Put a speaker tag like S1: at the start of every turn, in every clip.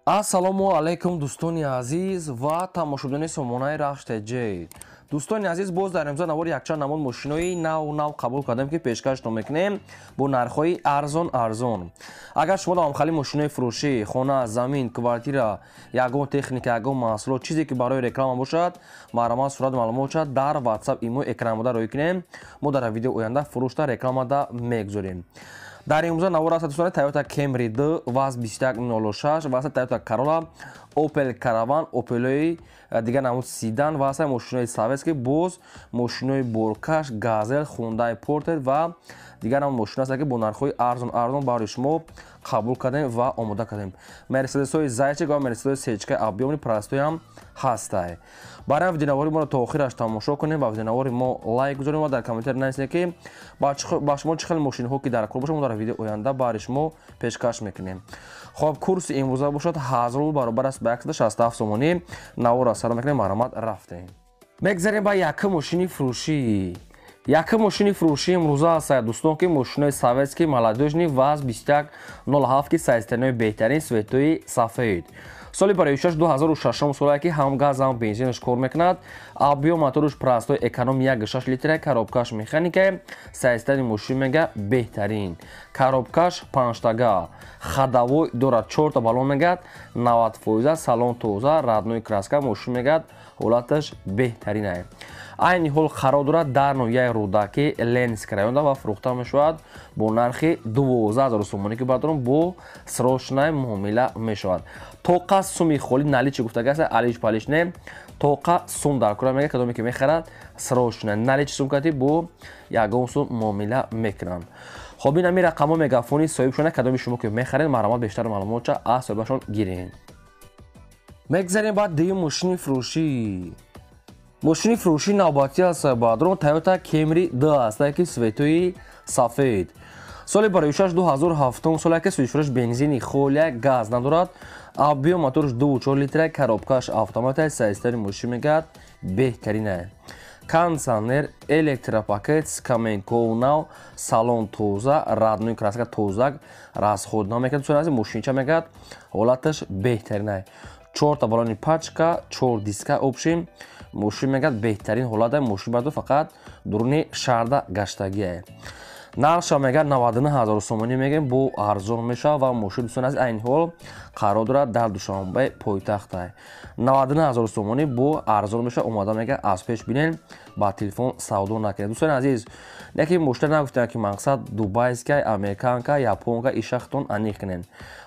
S1: Ассалому алайкум, дӯстони азиз ва тамошобинони сомонаи Рахш ТЖ. Дӯстони азиз, боз дар имзо навори якчанд намуд мошинои нав нав қабул кардем, ки пешкаштон мекунем бо нархҳои арзон арзон. Агар шумо давомхали мошинои фурӯшӣ, хона, замин, квартира, ягон техника, ягон маҳсулот, чизе ки барои реклама бошад, марҳамат, сурат маълумот шад дар WhatsApp, имо экранбода рӯй кунем. Мо дар видео оянда фурӯшта рекламада мегузорем. Дар имрӯза навор аст, дӯстони, Toyota Camry 2 ВАЗ 2106 ва Toyota Corolla, Opel Caravan, Opel-ои дигар намуд седан ва ҳаста мошинои советский, боз мошинои боркаш, Газел, Hyundai Porter ва дигар намуд мошино аст, ки бо нархҳои арзон арзон барои шумо қабул кардем ва омода кардем. Мерседесҳои Зайчик ва Мерседеси сечка объёмный, простой ҳам ҳастай. Барои видеонавори моро то охираш тамошо кунем ва видеонавори мо лайк гузорем ва дар комментарий нависед, ки ба шумо чӣ хел мошинҳо ки дар кор бошад, мо дар видео оянда барои шумо пешкаш мекунем. Хоб, курси имрӯза бошад 1000 рубл, баробар аст ба 167 сомонӣ. Наворро сар мекунем, марҳамат, рафтем. Мегзарем ба якум мошини фурӯшӣ. Якум мошини фурӯшӣ имрӯза аст, дӯстон, ки мошинои советский, молодёжный, ВАЗ 2107, ки состояние беҳтарин, цветои сафед, соли барои 2006 солае, ки ҳам газ, ҳам бензинаш кор мекунад. Объём моторуш простой, эконом, 1,6 литра, коробкаш механика. Состояние мошин мега беҳтарин, коробкаш панҷтага, ходовой дорад, чорта баллон мегад 90%, салон тоза, родной краска. Мошин мегад ҳолаташ беҳтаринае. Айни ҳол қарор дорад дар ноҳияи Рӯдакӣ, Ленинск районда ва фурӯхта мешавад бо нархи 12 000 сомонӣ, ки бардорам бо срочная муомила мешавад. Тоқа суми холи, наличный гуфтагаст, алиш палиш не, тоқа сум дар кора мега. Кадоме ки мехарад, срочная наличный сумкати бо ягон сум муомила мекунанд. Хоб, ин ҳами рақамҳо мегафони соҳибшона. Кадоми шумо ки мехаред, марҳамат, бештар маълумотча аз соҳибашон гиред. Мегзарем баъд дуюм мошини фурӯшӣ. Мошини фурӯшии навбатӣ аст, баъдрон, Toyota Camry 2 аст, ки цветои сафед, соли барои 2007 соле, ки сӯзишвориш бензини холия, газ надорад. Объём моторш 2,4 литра, коробкаш автомата. Состояние мошин мегӯяд беҳтарина, кондиционер, электропакет, скаменков нав, салон тоза, родной краска, тозак, расход намекунад. Мошинча мегӯяд ҳолаташ беҳтарина, чорта балони пачка, чор диска. Общем, мошин мегӯяд беҳтарин ҳолата. Мошин барду фақат дуруни шаҳрда гаштагие. Нархша мегӯяд 99 ҳазор сомонӣ мегӯем, бо арзон мешавад. Ва мошин, дӯстони азиз, айни ҳол қарор дорад дар Душанбе, пойтахта. 99 ҳазор сомонӣ, бо арзон мешавад. Омада мегӯяд аз пеш бинен, ба телефон савдо накунед. Дӯстони азиз, яке мошина нагуфтем, ки мақсад дубайская, американка, японка, ишахтон аниқ кунед.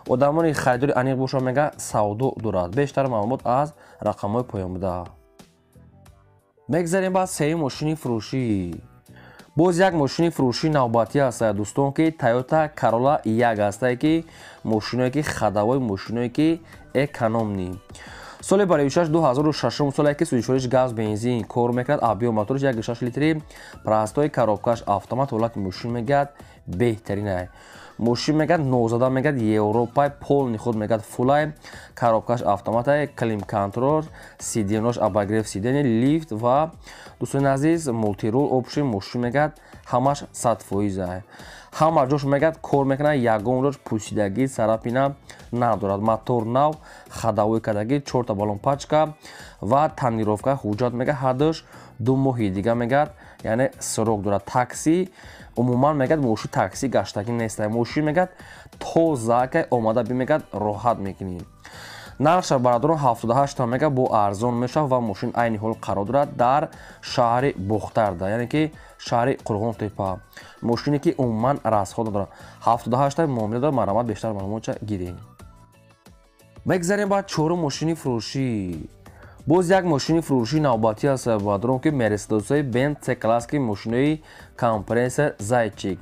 S1: Одамони харидори аниқ бошад, мега савдо дорад. Бештар маълумот аз рақамҳои поёнбуда. Мегзарем ба сеюм мошини фурӯшӣ. Боз як мошини фурӯшии навбатӣ аст, дӯстон, ки Toyota Corolla 1 астае, ки мошиное ки ходовой, мошиное ки экономный, соли барои 2006 соле, ки сӯзишвориш газ, бензин кор мекунад. Объём моториш 1,6 литри, простой, коробкаш автомат. Ҳолати мошин мегӯяд беҳтаринае. Мошин мегӯяд нозада, мегӯяд Европай, полный ход, мегӯяд фулай, коробкаш автоматай, климат-контроль, сиденьош обогрев сиденье, лифт ва, дӯстони азиз, мультируль. Общем, мошин мегӯяд ҳамаш 100%а, ҳама ҷош мегӯяд кор мекунад, ягон ҷош пӯсидагӣ, царапина надорад. Мотор нав, ходовой кардагӣ, чорта баллон пачка ва тонировка. Ҳуҷҷат мегӯяд ҳардуш 2 моҳи дига мегӯяд, яъне срок дорад. Такси умуман мегӯяд мошин такси гаштагӣ нест. Мошин мегӯяд тоза, ка омада би мегӯяд роҳат мекунӣ. Нархша, бародарон, 78 мега, бо арзон мешавад. Ва мошин айни ҳол қарор дорад дар шаҳри Бохтарда, яъне ки шаҳри Қурғонтепа. Мошине ки умуман расход надорад, 78 муомила дорад. Марҳамат, бештар маълумотча гиред. Мегзарем ба чорум мошини фурӯшӣ. Боз як мошини фурӯшии навбатӣ аст, бародарон, ки Мерседесҳои Бенз С класс, ки мошинои компрессор Зайчик,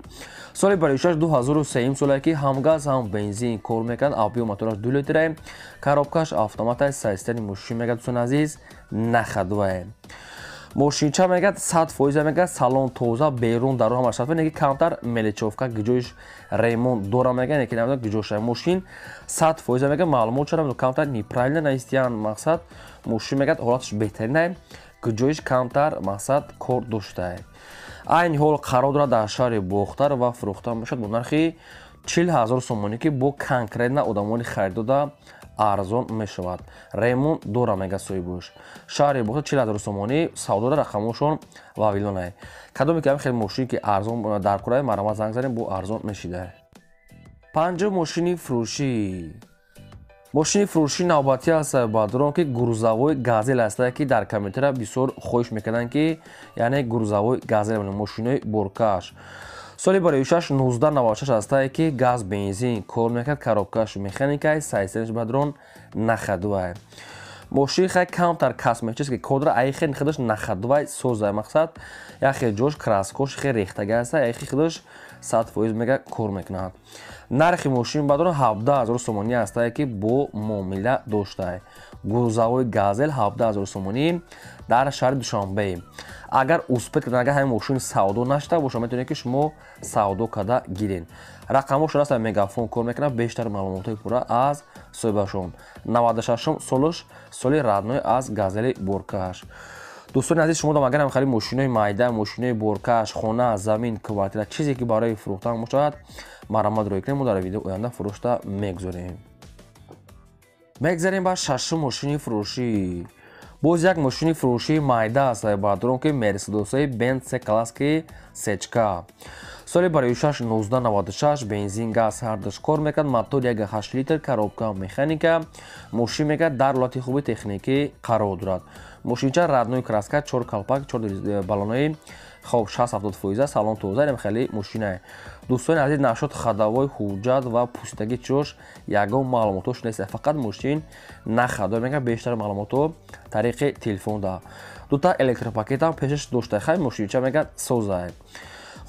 S1: соли барои 2003 соле, ки ҳам газ, ҳам бензин кор мекунад. Объём мотораш 2 литра, коробкаш автомата. Состояние мошин мегӯяд, дӯстони азиз, на ходовая. Мошинча мегӯяд 100% мегӯяд, салон тоза, берун дару ҳама шафа, неки камтар мелочёвка, гиҷоиш ремонт дора мегӯяд, неки намедонам гиҷоша. Мошин 100% мегӯяд. Маълумот чара камтар неправильно наистиян. Мақсад, мошин мегӯяд ҳолаташ беҳтаринае, гиҷоиш камтар, мақсад, кор доштае. Айни ҳол қарор дорад дар шаҳри Бохтар ва фурӯхта мешавад бо нархи 40 000 сомонӣ, ки бо конкретно одамони харидода Арзон мешавад. Ремонт дора мега соҳибуш. Шаҳри Бохта 40 000 сомонӣ савдода, рақамошон вавилонай. Кадоме ки хел мошин ки арзон дар курай, марҳамат, занг занем, бо арзон мешида. Панҷум мошини фурӯшӣ. Мошини фурӯшӣ навбатӣ аст, бадрон, ки грузовой Газел аст, ки дар комментария бисёр хоҳиш мекарданд, ки яъне грузовой Газел, мошинои боркаш. Соли барои 1996 ҳастае, ки газ, бензин кор мекард, коробкаш механикай, сайсенш, бадрон, на ходовай. Мошин хай камтар косметический кодра, ай хе худаш на ходовай созай, мақсад, яхе ҷош краскош хе рехтага аста, яхе худаш 100% мега кор мекунад. Нархи мошин, бадрон, 17 000 сомонӣ ҳастае, ки бо муомила доштае. Грузовой Газел 17 000 сомонӣ дар шаҳри Душанбе. Агар успеть кардан, агар ҳамин мошин савдо нашуда боша, метавонед, ки шумо савдо карда гирен. Рақамошон аст, Мегафон кор мекунад. Бештар маълумотҳои пурра аз соҳибашон. 96 солш, соли родной аз Газели боркаш. Дӯстони азиз, шумо агар ҳам хали мошинои майда, мошинои боркаш, хона, замин, квартира, чизе ки барои фурӯхтан бошад, марҳамат, рӯй кунед, мо дар видео оянда фурӯшта мегузорем. Мегзарем ба шашум мошини фурӯшӣ. Боз як мошини фурӯшии майда аст, бадрон, ки Мерседосои Бенц С класс, ки сечка, соли барои 1996, бензин, газ ҳардуш кор мекард, мотор 1,8 литр, коробка механика. Мошин мекард дар ҳолати хуби техникӣ қарор дорад. Мошинча родной краска, чор калпак, чор баллонои хоб 60-70 фоиза, салон тоза, инам хеле мошинае. Дӯстони азиз, нашод ходовой, ҳуҷҷат ва пусидаги чош ягон маълумотош нест, фақат мошин на ходовой мекард. Бештар маълумото тариқи телефон да. Дута электропакетам пешаш дошта. Хай, мошинча мегад созае.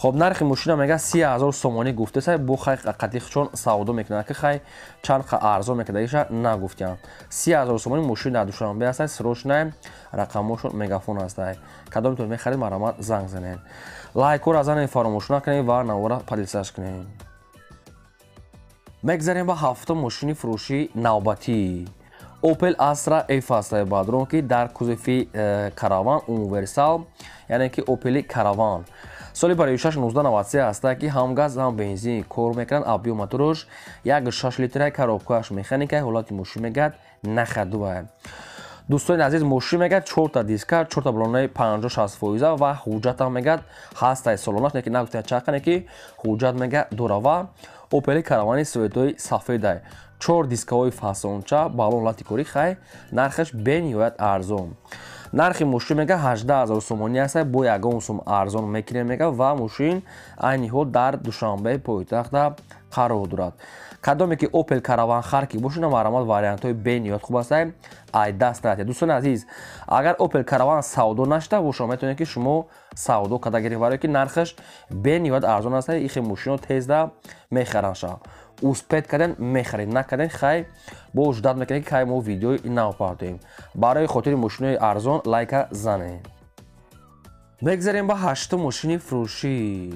S1: Хоб, нархи мошина мега 30 000 сомонӣ гуфтеса, бо хай қатиқчон савдо мекунад, ки хай чанд арзон мекардагиша нагуфтиям. 30 000 сомонӣ мошин дар Душанбе ҳастай, срочный, рақамошон Мегафон ҳастай. Кадомтон мехаред, марҳамат, занг занед. Лайкҳоро занед, фаромӯш накунед ва навора поделиться кунед. Мегзарем ба ҳафтум мошини фурӯшии навбатӣ. Opel Astra F ҳастай, бадрон, ки дар кузови Караван универсал, яъне ки Opel Караван, соли барои 1993 ҳаста, ки ҳам газ, ҳам бензин кор мекунанд, объём мотораш 1,6 литра, коробкааш механика, ҳолати мошин мегӯяд на ходовая. Дӯстони азиз, мошин мегӯяд чорта диска, чорта баллонаи 50-60 фоиза ва ҳуҷҷатам мегӯяд ҳастай солонаш, не ки нагуфтия чақане, ки ҳуҷҷат мегӯяд дорава. Опели Каравани светои сафедай, чор дискаҳои фасонча, баллон ҳолати корӣ. Хай, нархаш бениҳоят арзон. Нархи мошин мега 18 000 сомонӣ аст, бо ягон сум арзон мекунем мега. Ва мошин айни ҳол дар Душанбе пойтахта қарор дорад. Кадоме ки Опел Караван хар ки бошад, марҳамат, вариантҳои бениҳоят хуб аст, ай даст надиҳед. Дӯстони азиз, агар Опел Караван савдо нашуда бошад, метавонед, ки шумо савдо карда гиред, барое ки нархаш бениҳоят арзон аст. Ихе мошино тезда мехаранд ша. Успеть карден, мехаред, накарден, хай, бо ждать мекунед, ки кай мо видеои нав партоем. Барои хотири мошинои арзон лайка занед. Мегзарем ба ҳаштум мошини фурӯшӣ.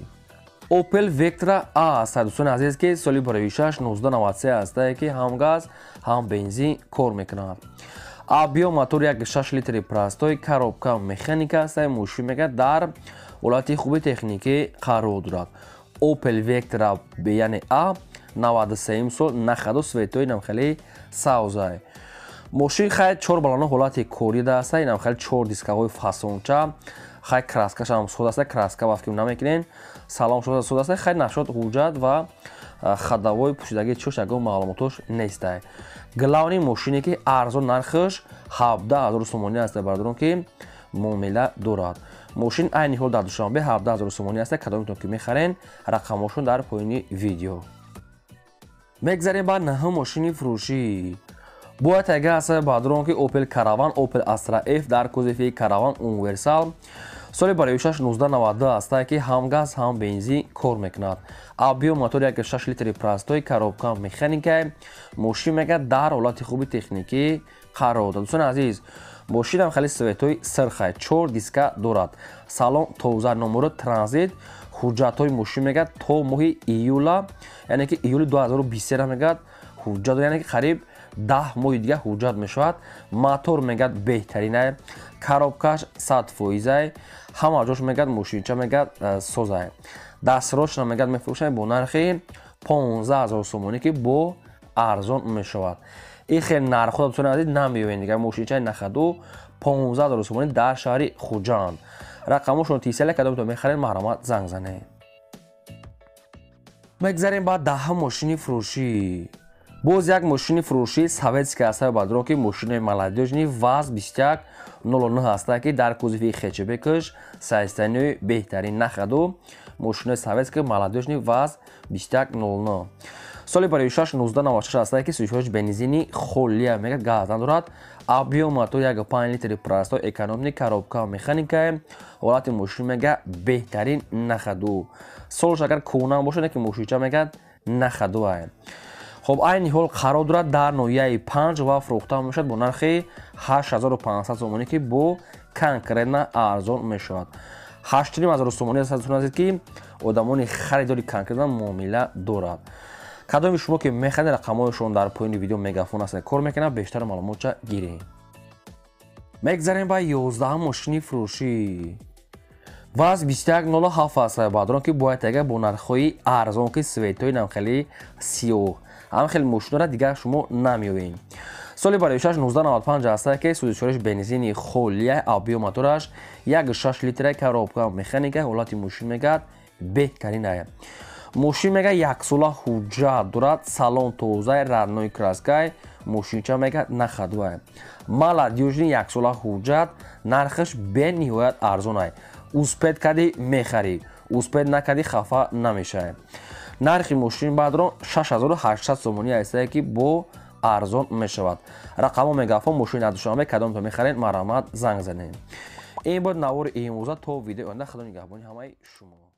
S1: Opel Vectra A аст, дӯстони азиз, ки соли барои 1993 ҳастае, ки ҳам газ, ҳам бензин кор мекунад, объём мотор 1,6 литри простой, коробка механика аст. Мошин мегӯяд дар ҳолати хуби техникӣ қарор дорад. Opel Vectra, яъне A, 93 сол, на ходу, светои нам хеле савзай. Мошин хай чор баллоно ҳолати корида аст, инам хеле чор дискаҳои фасонча. Хай, краскашам суд аст, краска вафт ки намекунен, салом суд аст. Хай, нашод ҳуҷҷат ва ходовой, пӯшидагии чош ягон маълумотош нестай. Главный мошине ки арзон, нархаш 17 000 сомонӣ аст, бардорон, ки муомила дорад. Мошин айни ҳол дар Душанбе 17 000 сомонӣ аст. Кадомитон ки мехарен, рақамошон дар поёни видео. Мегзарем ба наҳум мошини фурӯшӣ. Бояд тайга аст, бадрон, ки Opel Caravan, Opel Astra F дар кузови Caravan универсал, соли барои 1992 аст, ки ҳам газ, ҳам бензин кор мекунад, объём мотор 1,6 литри простой, коробка механика. Мошин мегӯяд дар ҳолати хуби техникӣ қарор дорад. Дӯстони азиз, мошинам хеле светои сирхай, чор диска дорад, салон тоза, номеро транзит. Ҳуҷҷатҳои мошин мегӯяд то моҳи июла, яъне ки июли 2023 мегӯяд ҳуҷҷат, яъне ки қариб 10 моҳи дига ҳуҷҷат мешавад. Мотор мегӯяд беҳтаринай, коробкаш 100 фоизай, ҳама ҷош мегӯяд мошинча мегӯяд созай. Дастрошна мегӯяд мефурӯшанд бо нархи 15 000 сомонӣ, ки бо арзон мешавад. Ин хел нархҳо, дӯстони азиз, намеёбед дигар. Мошинчаи на ходу 15 000 сомонӣ дар шаҳри Хуҷанд. Рақамошон тисела, кадомто мехаред, марҳамат, занг занед. Мегзарем ба 10-ум мошини фурӯшӣ. Боз як мошини фурӯшии советский ҳаста, бадро, ки мошинои молодёжный ВАЗ 2109 ҳаста, ки дар кузови хэтчбекаш состояние беҳтарин, на ходу. Мошинои советский молодёжный ВАЗ 2109, соли барои 6 1996 ҳаста, ки сӯзишвориш бензини холия, мегӯяд, газ надорад. Объём мотор 1,5 литри, простой, экономный, коробка механика. Ҳолати мошин, мега, беҳтарин, на ходу. Солш агар кӯҳна бошад, ки мошинча, мегӯяд, на ходуа. Хоб, айни ҳол қарор дорад дар ноҳияи 5 ва фурӯхта мешавад бо нархи 8500 сомонӣ, ки бо конкретно арзон мешавад. 8500 сомонӣ аст, ки одамони харидори конкретно муомила дорад. Кадоми шумо ки мехаред, рақамҳояшон дар поёни видео мегафон аст, кор мекунад, бештар маълумотча гиред. Мегзарем ба 11-ум мошини фурӯшӣ. ВАЗ 2107 аст, баъдрон, ки бояд ага бо нархҳои арзон, ки цветои нам хеле сиёҳ, ҳам хеле мошинора дигар шумо намеёбед. Соли барои 6 1995 аст, ки сӯзишвориш бензини холия, объём мотораш 1,6 литра, коробка механика. Ҳолати мошин, мегӯяд, беҳтарин. Мошин, мега, яксола ҳуҷҷат дорад, салон тозаи, родной краскай. Мошинча, мега, на ходуай, молодёжный, яксола ҳуҷҷат. Нархаш бениҳоят арзонай. Успеть кардӣ, мехарӣ, успеть накардӣ, хафа намешавӣ. Нархи мошин баъдро 6800 сомонӣ ҳастае, ки бо арзон мешавад. Рақамҳо мегафон. Мошин аз Душанбе, кадомто мехаред, марҳамат, занг занед. Ин буд навори имрӯза. То видеои оянда, худо нигаҳбони ҳамаи шумо.